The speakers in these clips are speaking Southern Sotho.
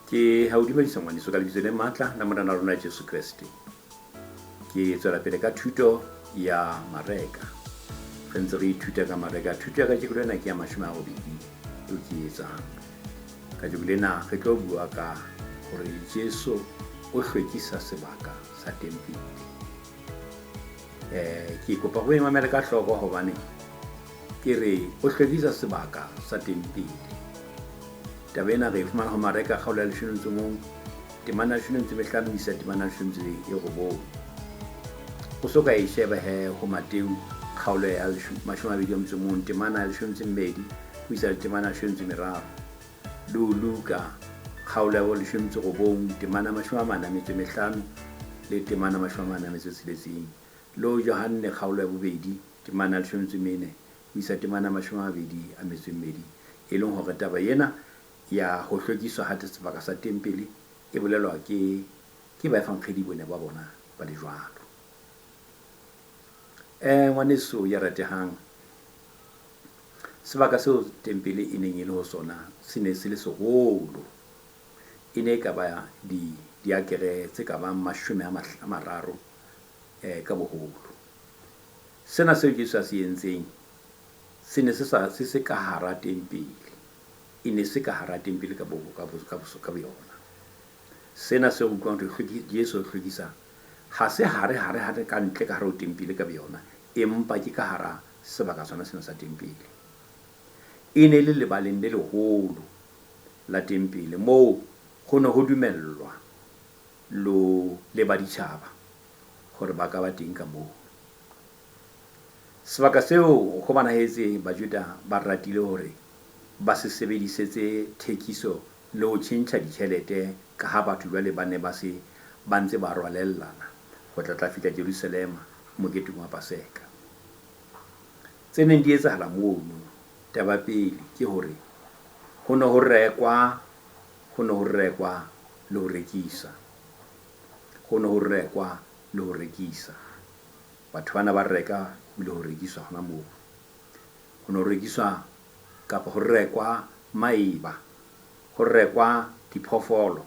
Ke ha o dumedisa ngwaneso ka lebitso le matla la Morena rona Jesu Kreste. Ke tswela pele ka thuto ya Mareka. Re ntse re ithuta ka Mareka. Thuto ya kajeko lena ke ya 80 eo ke e etsang. Kajeko lena re tlo bua ka hore Jesu o hlwekisa sebaka sa tempele. Ke kopa go e mamele ka hloko hobane ke re o hlwekisa sebaka sa tempele. Taba ena re e fumana ho Mareka kgaolo ya 11, temana ya 15 ho isa temana ya 19. O so ka e sheba he ho Mateu kgaolo ya 21, temana ya 12 ho isa temana ya 13. Le ho Luka kgaolo ya 19, temana ya 45 le temana ya 46. Le ho Johanne kgaolo ya 2, temana ya 14 ho isa temana ya 22. E leng hore taba ena ya ho hlwekiswa ha sebaka sa tempele e bolelwa ke baefankgedi bone ba bona ba le jwalo. Ngwaneso ya ratehang, sebaka seo tempele e neng e le ho sona se ne se le seholo. E ne e ka ba diakere tse ka bang 30 ka boholo. Sena seo Jesu a se entseng se ne se sa se se ka hara tempele. E ne se ka hara tempele ka boyona. Sena se utlwang hore Jesu o hlwekisa ha se hare hare hare ka ntle ka hare ho tempele ka boyona, empa ke ka hara sebaka sona sena sa tempele. E ne le lebaleng le leholo la tempele moo ho ne ho dumellwa lo le baditjhaba hore ba ka ba teng ka moo. Sebaka seo ho bonahetse Bajuda ba ratile hore ba se sebedisetse thekiso le ho tjhentjha ditjhelete ka ha batho jwale ba ne ba se ba ntse ba rwalellana ho tla fihla Jerusalema moketeng wa Paseka. Tse neng di etsahala mono, taba pele ke hore ho ne ho rekwa, ho ne ho rekwa le ho rekisa. Ho ne ho rekwa le ho rekisa. Batho bana ba reka le ho rekiswa hona moo. Ho ne ho rekiswa kapa ho rekwa maeba, ho rekwa diphoofolo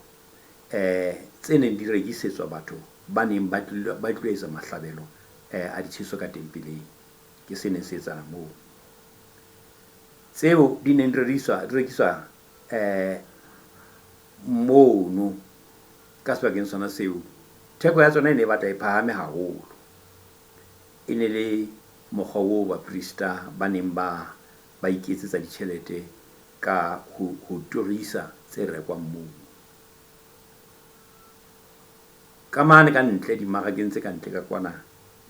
tse neng di rekisetswa batho ba neng ba tlo etsa mahlabelo a ditjheso ka tempeleng. Ke se neng se etsahala moo. Tseo di neng di rekiswa mono ka sebakeng sona seo, theko ya tsona e ne e batla e phahame haholo. E ne le mokgwa oo baprista ba neng ba iketsetsa ditjhelete ka ho turisa tse rekwang moo. Ka mane ka ntle dimmarakeng tse ka ntle ka kwana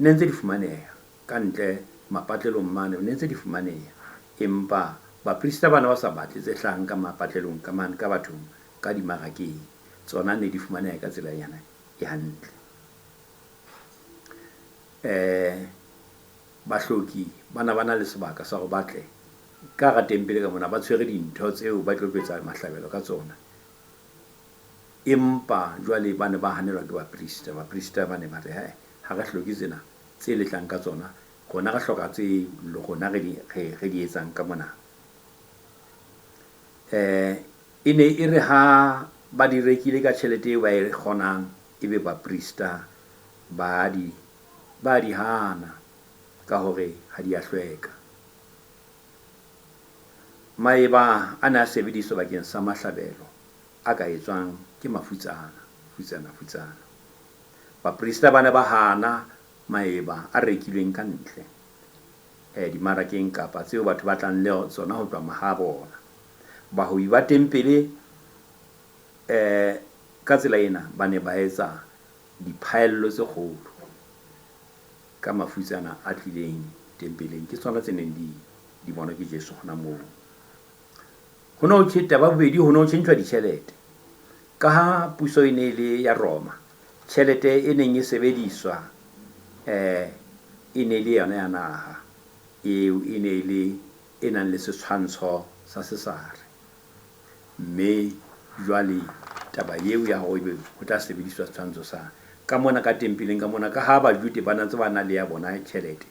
ne ntse di fumaneha, ka ntle mapatlelong mane ne ntse di fumaneha, empa baprista bana ba sa batle tse hlahang ka mapatlelong ka mane ka bathong ka dimmarakeng, tsona ne di fumaneha ka tsela yana e hantle. Bahloki bana ba na le sebaka sa hore ba tle ka hara tempele ka mona ba tshwere dintho tseo ba tlo etsa mahlabelo ka tsona. Empa jwale ba ne ba hanelwa ke baprista. Baprista ba ne ba re, ha re hloke tsena tse letlang ka tsona, rona re hloka tse rona re di etsang ka mona. E ne e re ha ba di rekile ka tjhelete eo ba e kgonang, ebe baprista ba di hana ka hore ha di a hlweka. Maeba a ne a sebediswa bakeng sa mahlabelo a ka etswang ke mafutsana, futsana, futsana. Baprista ba ne ba hana maeba a rekilweng ka ntle dimmarakeng kapa tseo batho ba tlang le tsona ho tloha mahabona. Bahwebi ba tempele ka tsela ena ba ne ba etsa diphaello tse kgolo ka mafutsana a tlileng tempeleng. Ke tsona tse neng di bonwa ke Jesu hona moo. Ho ne ho taba bobedi, ho ne ho tjhentjhwa ditjhelete. Ka ha puso e ne e le ya Roma, tjhelete e neng e sebediswa e ne le yona ya naha eo, e ne e le e nang le setshwantsho sa Sesare. Mme jwale taba eo ya hore ho tla sebediswa setshwantsho sa ka mona ka tempeleng ka mona, ka ha Bajude ba ntse ba na le ya bona tjhelete,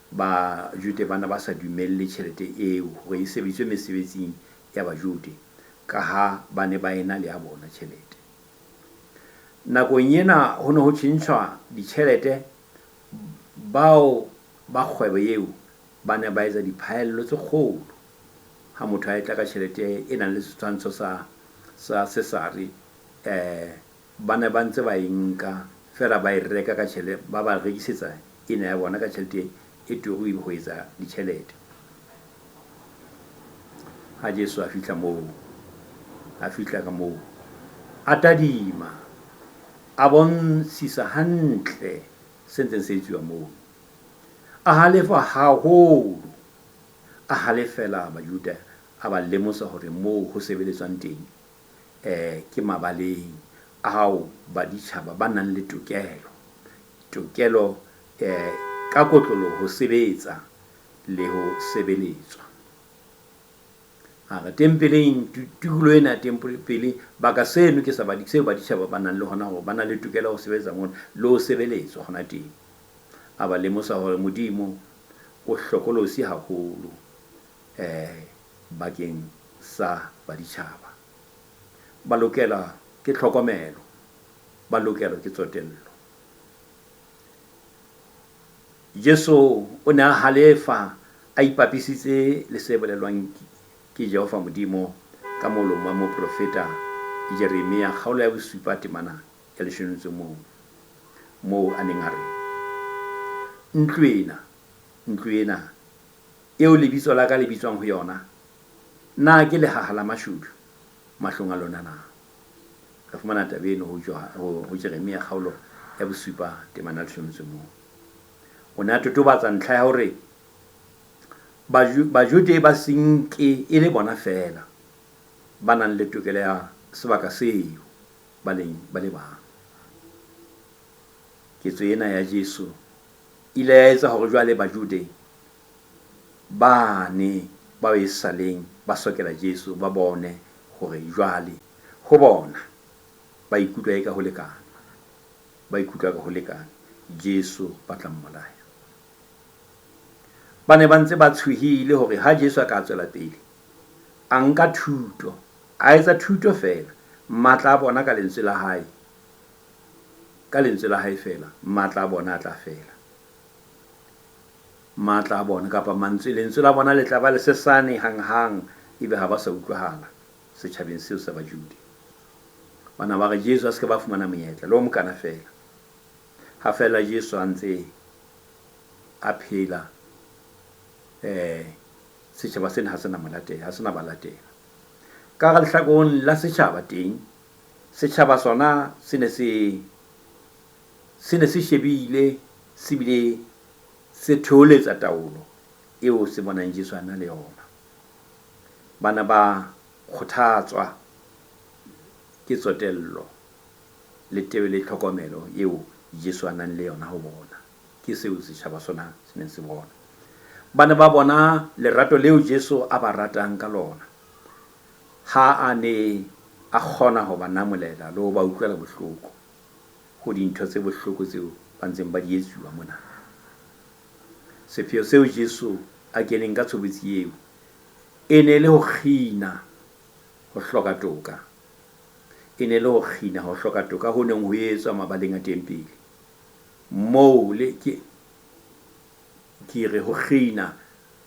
Bajude bana ba sa dumelle tjhelete eo hore e sebediswe mesebetsing ya Bajude. Kaha ba ne ba ena le ya bona tjhelete. Nakong ena ho ne ho tjhentjhwa ditjhelete, bao ba kgwebo eo ba ne ba etsa diphaello tse kgolo. Ha motho a etla ka tjhelete e nang le setshwantsho sa sa Sesare, ba ne ba ntse ba e nka feela ba e reka ka tjhelete, ba ba rekisetsa ena ya bona ka tjhelete e turu ho etsa ditjhelete. Ha Jesu a fihla moo, a fihla ka moo, a tadima, a bontshisa hantle se ntseng se etsuwa moo. A halefa haholo, a halefela Bajuda, a ba lemosa hore moo ho sebeletswang teng ke mabaleng ao baditjhaba ba nang le tokelo, tokelo ka kotloloho ho sebetsa le ho sebeletswa. A re tempeleng, tulo ena tempele, baka seno ke sa seo baditjhaba ba nang le hona hore ba na le tokelo ya ho sebetsa mona le ho sebeletswa hona teng. A ba lemosa hore Modimo o hlokolosi haholo bakeng sa baditjhaba. Ba lokela ke tlhokomelo, ba lokelwa ke tsotello. Jesu o ne a halefa a ipapisitse le se bolelwang ke Jehova Modimo ka molomo wa moprofeta Jeremia kgaolo ya bosupa temana ya leshome le mong, moo a neng a re, Ntlo ena, ntlo ena, eo lebitso la ka le bitswang ho yona, na ke lehaha la mashodu mahlong a lona na? Re fumana taba eno ho Jeremia kgaolo ya bosupa temana ya leshome le mong. O ne a totobatsa ntlha ya hore Bajude ba se nke e le bona feela ba nang le tokelo ya sebaka seo ba leng ba le bang. Ketso ena ya Jesu e ile ya etsa hore jwale Bajude bane bao e saleng ba sokela Jesu ba bone hore jwale ho bona ba ikutlwa eka ho lekane, ba ikutlwa eka ho lekane Jesu ba tla mmolaya. Ba ne ba ntse ba tshohile hore ha Jesu a ka tswela pele a nka thuto, a etsa thuto feela, matla a bona ka lentswe la hae, ka lentswe la hae feela, matla a bona a tla fela. Matla a bona kapa mantswe, lentswe la bona le tla ba lesesane hang-hang, ebe ha ba sa utlwahala setjhabeng seo sa Bajude. Ba na ba re Jesu a se ke ba fumana monyetla le o mokana feela. Ha feela Jesu a ntse a phela, setjhaba sena ha se na mo latela, ha se na ba latela. Ka hara lehlakoreng la setjhaba teng, setjhaba sona se ne se se ne se shebile se bile se theoletsa taolo eo se bonang Jesu a na le yona. Bana ba kgothatswa ke tsotello le tebe le tlhokomelo eo Jesu a nang le yona ho bona. Ke seo setjhaba sona se neng se bona. Ba ne ba bona lerato leo Jesu a ba ratang ka lona ha a ne a kgona ho ba namolela le ho ba utlwela bohloko ho dintho tse bohloko tseo ba ntseng ba di etsuwa mona. Sepheo seo Jesu a keneng ka tshobotsi eo e ne e le ho kgina ho hloka toka. E ne e le ho kgina ho hloka toka ho neng ho etswa mabaleng a tempele. Moo le, ke, ke re ho kgina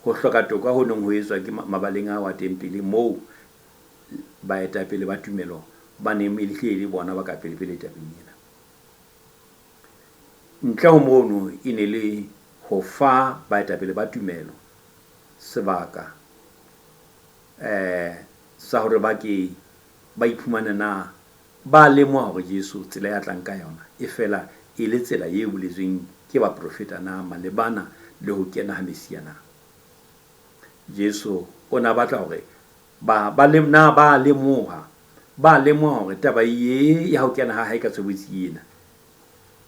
ho hloka toka ho neng ho etswa ke mabaleng ao a tempele moo baetapele ba tumelo ba neng e hlile e le bona ba ka pele-pele tabeng ena. Ntle ho mono e ne le ho fa baetapele ba tumelo sebaka sa hore ba ke ba iphumane na ba lemoha hore Jesu tsela ya tlang ka yona e fela e le tsela e boletsweng ke baprofeta na malebana le ho kena ha Messia na. Jesu o ne a batla hore ba, ba le, na ba lemoha, ba lemoha hore taba ye ya ho kena ha hae ka tshobotsi ena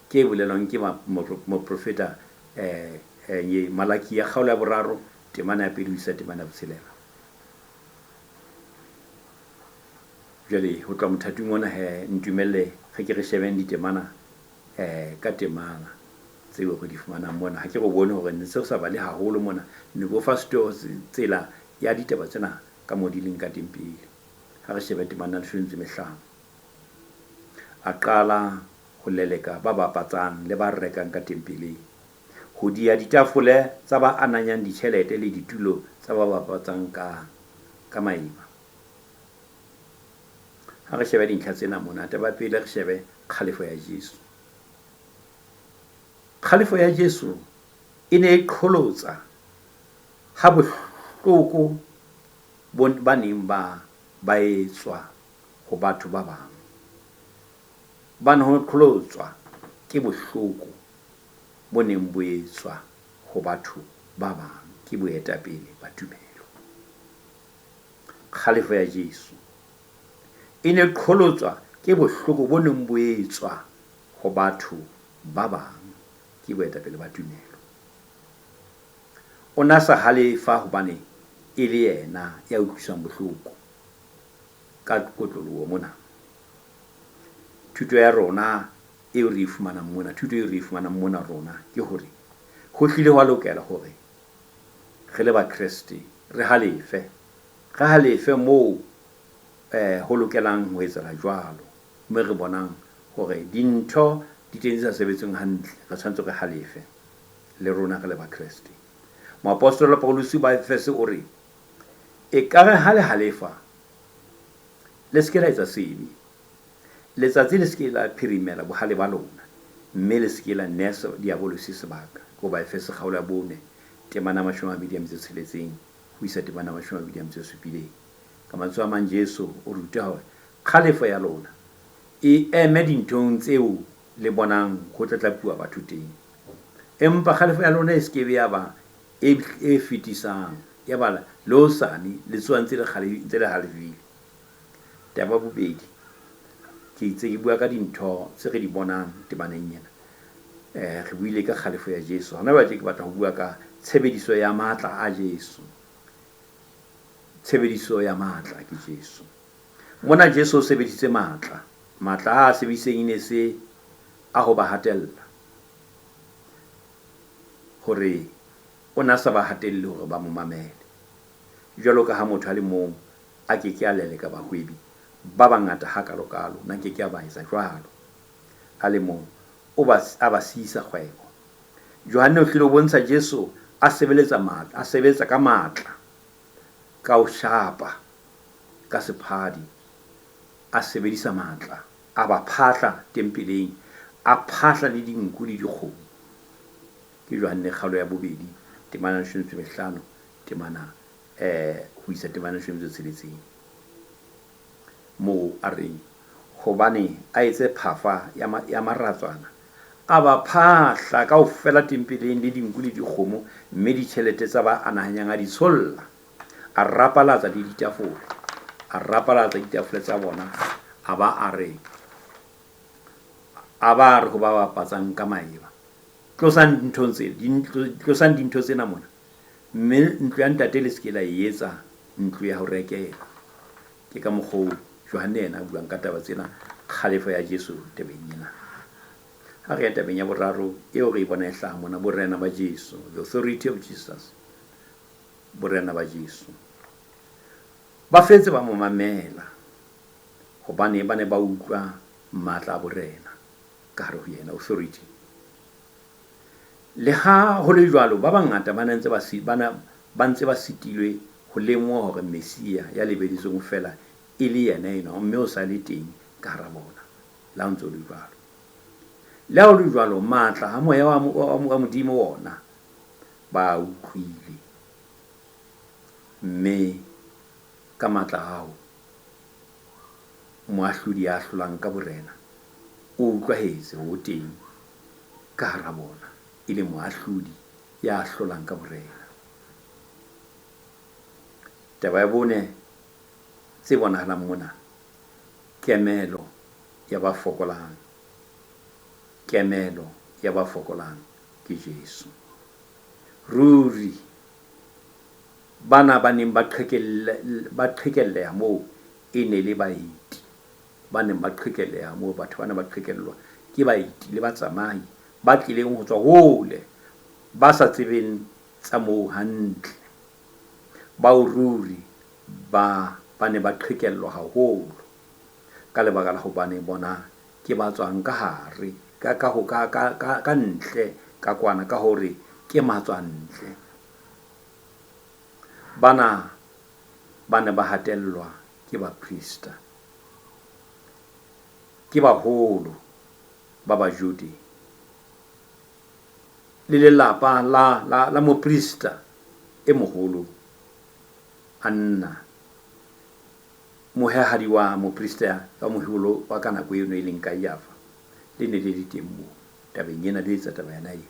ke e bolelwang ke moprofeta Malakia kgaolo ya boraro temana ya pele ho isa temana ya botshelela. Jwale ho tloha mothating ona he, ntumelle re ke re shebeng ditemana ka temana tseo re di fumanang mona. Ha ke re o bone hore ne se re sa bale haholo mona, ne ke o fa tsela ya ditaba tsena ka moo di leng ka teng pele. Ha re shebe temana ya 15. A qala ho leleka ba bapatsang le ba rekang ka tempeleng, ho diha ditafole tsa ba ananyang ditjhelete le ditulo tsa ba bapatsang ka maeba. Ha re shebe dintlha tsena mona, taba ya pele re shebe kgalefo ya Jesu. Kgalefo ya Jesu e ne e qholotsa ha bohloko ba neng ba etswa ho batho ba bang. Ba ne ho qholotswa ke bohloko bo neng bo etswa ho batho ba bang ke boetapele ba tumelo. Kgalefo ya Jesu e ne qholotswa ke bohloko bo neng bo etswa ho batho ba bang ke boetapele ba tumelo. O ne a sa halefa hobane e le yena ya utlwisang bohloko ka kotloloho mona. Thuto ya rona eo re e fumanang mona, thuto eo re e fumanang mona rona ke hore ho hlile hwa lokela hore re le Bakreste re halefe. Re halefe moo ho lokelang ho etsahala jwalo, mme re bonang hore dintho di teng tse sa sebetseng hantle, re tshwanetse re halefe le rona re le Bakreste. Moapostola Pauluse ba Efese o re, Ekare ha le halefa, le se ke la etsa sebe. Letsatsi le se ke la phirimela bohale ba lona, mme le se ke la nea Diabolosi sebaka. Ke ho Baefese kgaolo ya 4, temana ya 26 ho isa temana ya 27. Ka mantswe a mang Jesu o ruta hore kgalefo ya lona e eme dinthong tseo le bonang ho tlatlapuwa batho teng. Empa kgalefo ya lona e se ke be ya ba e fetisang, ya ba le hosane le tsoha ntse le halefile. Taba ya bobedi, ke itse ke bua ka dintho tse re di bonang temaneng ena. Re buile ka kgalefo ya Jesu. Hona jwale tje ke batla ho bua ka tshebediso ya matla a Jesu. Tshebediso ya matla ke Jesu. Mona Jesu o sebedisitse matla. Matla a a sebedisitseng e ne se a ho ba hatella. Hore o ne a sa ba hatelle hore ba mo mamele. Jwalo ka ha motho a le mong a ke ke a leleka bahwebi ba bangata hakalo-kalo, na ke ke a ba etsa jwalo. A le mong o ba, a ba siisa kgwebo. Johanne o hlile o bontsha Jesu a sebeletsa matla, a sebetsa ka matla, ka ho shapa, ka sephadi, a sebedisa matla, a ba phahla tempeleng, a phahla le dinku le dikgomo. Ke Johanne kgaolo ya bobedi, temana ya 15, temana ho isa temana ya 16, moo a reng, Hobane a etse phafa ya maratswana, a ba phahla kaofela tempeleng le dinku le dikgomo, mme ditjhelete tsa ba anahanyang a di tsholla, a rapalatsa le ditafole, a rapalatsa ditafole tsa bona, a ba a re, a ba a re ho ba bapatsang ka maeba, Tlosang dinthong tse, tlosang dintho tsena mona, mme ntlo ya Ntate le se ke la e etsa ntlo ya ho rekela. Ke ka mokgwa oo Johanne yena a buang ka taba tsena, kgalefo ya Jesu tabeng ena. Ha re ya tabeng ya boraro eo re e bona e hlaha mona, borena ba Jesu, the authority of Jesus, borena ba Jesu. Ba fetse ba mo mamela hobane ba ne ba utlwa matla a borena ka hare ho yena, authority. Leha ho le jwalo, ba bangata ba ne ntse ba ba ntse ba sitilwe ho lemoha hore Messia ya lebeditsweng o fela e le yena enwa mme o sa le teng ka hara bona. Le ha ho ntse ho le jwalo. Le ha ho le jwalo, matla a Moya wa Modimo wona ba a utlwile. Mme ka matla ao, moahlodi ya ahlolang ka borena o utlwahetse ho teng ka hara bona e le moahlodi ya ahlolang ka borena. Taba ya bone tse bonahalang mona, kemelo ya ba fokolang. Kemelo ya ba fokolang ke Jesu. Ruri bana ba neng ba qhekelleha moo e ne le baeti. Ba neng ba qhekelleha moo, batho ba ne ba qhekellwa ke baeti le batsamai ba tlileng ho tswa hole, ba sa tsebeng tsa moo hantle, bao ruri ba ba ne ba qhekellwa haholo ka lebaka la hobane bona ke ba tswang ka hare, ka ka ho ka ka ka ka ntle ka kwana, ka hore ke matswantle. Bana ba ne ba hatellwa ke baprista, ke baholo ba Bajude le lelapa la la la moprista e moholo Anna, mohehadi wa moprista wa moholo wa ka nako eno e leng Kaiafa, le ne le le teng moo tabeng ena, le etsa taba yona eo.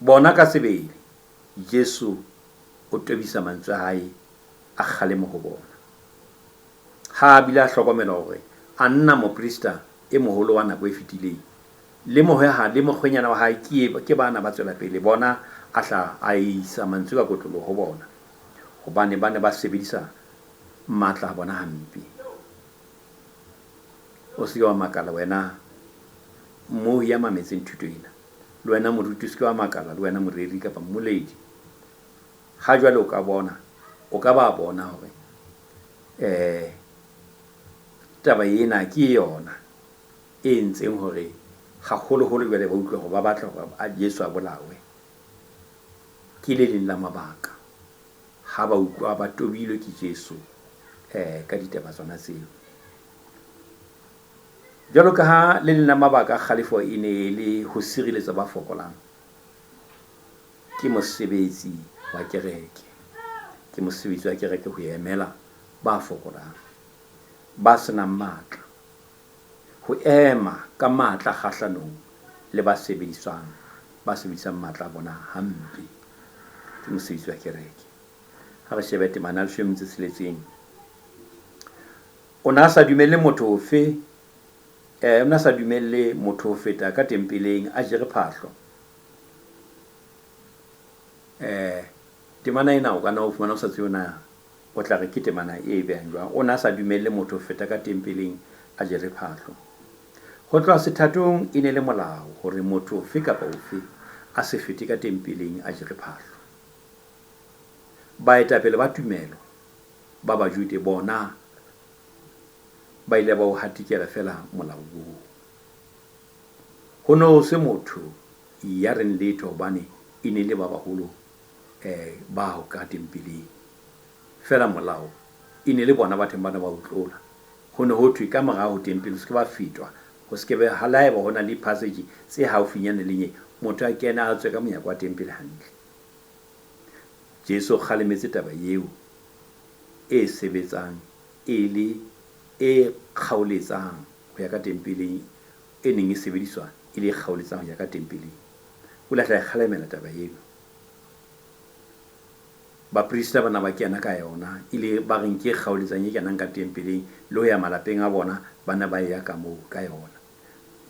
Bona ka sebele Jesu o tobisa mantswe a hae a kgalemo ho bona. Ha a bile a hlokomela hore Anna moprista e moholo wa nako e fetileng le mohweha le mokgwenyana wa hae ke ke bana ba tswela pele, bona a hla a isa mantswe ka kotloloho ho bona, hobane ba ne ba sebedisa matla a bona hampe. O se ke wa makala wena mmohi ya mametseng thuto ena, le wena moruti o se ke wa makala, le wena moreri kapa mmoledi. Ha jwale o ka bona, o ka ba bona hore eh taba ena ke yona e entseng hore haholoholo jwale ba utlwe hore ba batla hore Jesu a bolawe. Ke le leng la mabaka ha ba utlwa ba tobilwe ke Jesu eh ka ditaba tsona tseo. Jwalo ka ha le leng la mabaka a kgalefo e ne e le ho sireletsa ba fokolang, ke mosebetsi wa kereke. Ke mosebetsi wa kereke ho emela ba fokolang, ba se nang matla, ho ema ka matla kgahlanong le ba sebediswang, ba sebedisang matla a bona hampe. Ke mosebetsi wa kereke. Ha re shebe temana ya leshome tse tsheletseng. O ne a sa dumelle motho ofe, eh, o ne a sa dumelle motho ho feta ka tempeleng a jere phahlo. Eh, temana ena o ka nna o fumana o sa tsebe na o tla re ke temana e behang jwang. O ne a sa dumelle motho ho feta ka tempeleng a jere phahlo. Ho tloha sethathong e ne le molao hore motho ofe kapa ofe a se fete ka tempeleng a jere phahlo. Baetapele ba tumelo ba Bajude bona ba ile ba o hatikela feela molao oo. Ho ne ho se motho ya reng letho hobane e ne e le ba baholo bao ka tempeleng. Feela molao e ne e le bona ba teng ba ne ba o tlola. Ho ne ho thwe ka morao ho tempele ho se ke ba fetwa, ho se ke be ha le haeba ho na le passage tse haufinyane le nye, motho a kene a tswe ka monyako wa tempele hantle. Jesu o kgalemetse taba eo e sebetsang e le e kgaoletsang ho ya ka tempeleng, e neng e sebediswa e le e kgaoletsang ho ya ka tempeleng. O ile a hla e kgalemela taba eno. Baprista ba na ba kena ka yona, e le ba reng ke e kgaoletsang e kenang ka tempeleng le ho ya malapeng a bona, ba ne ba eya ka moo ka yona.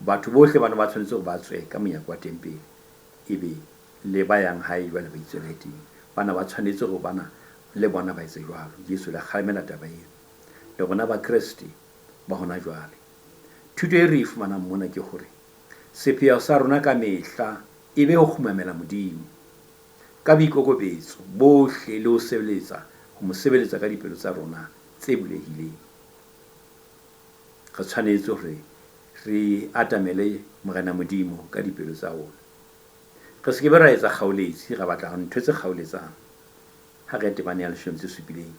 Batho bohle ba ne ba tshwanetse hore ba tswe ka monyako wa tempele, ebe le ba yang hae jwale ba itswele teng. Ba ne ba tshwanetse hore bana le bona ba etse jwalo. Jesu o ile a kgalemela taba eo. Le rona Bakreste ba hona jwale, thuto e re e fumanang mona ke hore sepheo sa rona ka mehla e be ho kgumamela Modimo ka boikokobetso bohle le ho sebeletsa, ho mo sebeletsa ka dipelo tsa rona tse bulehileng. Re tshwanetse hore re atamele Morena Modimo ka dipelo tsa rona. Re se ke be ra etsa kgaoletsi, ra batla ntho tse kgaoletsang. Ha re temane ya leshome tse supileng,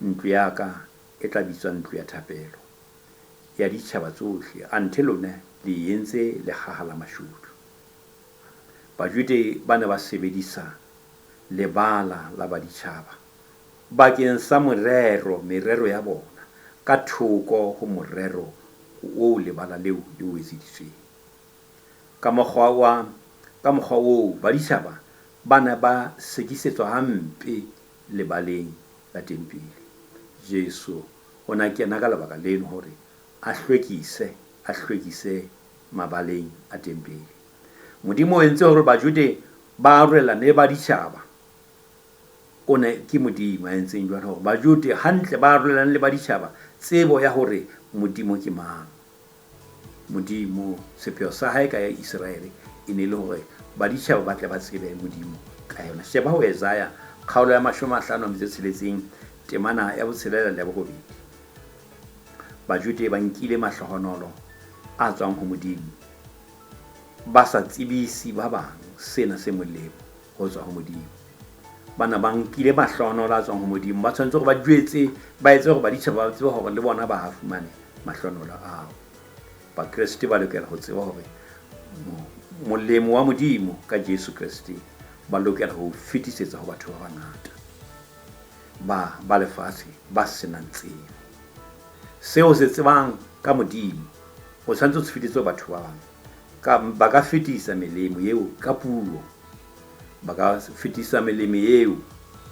ntlo ya ka e tla bitswa ntlo ya thapelo ya ditjhaba tsohle, anthe lona le e entse lehaha la mashodu. Bajude ba ne ba sebedisa lebala la baditjhaba bakeng sa morero, merero ya bona, ka thoko ho morero oo lebala leo le o etseditsweng. Ka mokgwa wa, ka mokgwa oo baditjhaba ba ne ba sekisetswa hampe lebaleng la tempele. Jesu o ne a kena ka lebaka leno hore a hlwekise, a hlwekise mabaleng a tempele. Modimo o entse hore Bajude ba arolelane le baditjhaba. O ne ke Modimo a entseng jwalo hore Bajude hantle ba arolelane le baditjhaba tsebo ya hore Modimo ke mang. Modimo, sepheo sa hae ka Iseraele e ne e le hore baditjhaba ba tle ba tsebe Modimo ka yona. Sheba ho Esaia Kgaolo ya 56, temana ya botshelela le ya borobedi. Bajude ba nkile mahlohonolo a tswang ho Modimo, ba sa tsebise ba bang sena se molemo ho tswa ho Modimo. Bana ba nkile mahlohonolo a tswang ho Modimo, ba tshwanetse hore ba jwetse, ba etse hore baditjhaba ba tsebe hore le bona ba a fumane mahlohonolo ao. Bakreste ba lokela ho tseba hore molemo wa Modimo ka Jesu Kreste ba lokela ho fetisetsa ho batho ba bangata ba ba lefatshe ba senang tsebo. Seo se tsebang ka Modimo o tshwanetse o se fetise ho batho ba bang. Ka, ba ka fetisa melemo eo ka puo, ba ka fetisa melemo eo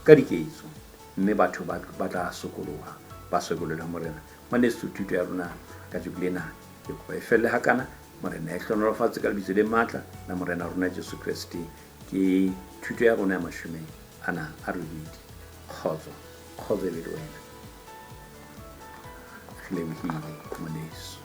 ka diketso, mme batho ba, ba tla sokoloha, ba sokolole ho Morena. Ngwaneso, thuto ya rona kajeko lena ke kopa e felle hakana. Morena e hlohonolofatse ka lebitso le matla la Morena rona Jesu Kreste. Ke thuto ya rona ya 48. Kgotso, kgotso e be le wena. Re lebohile ngwaneso.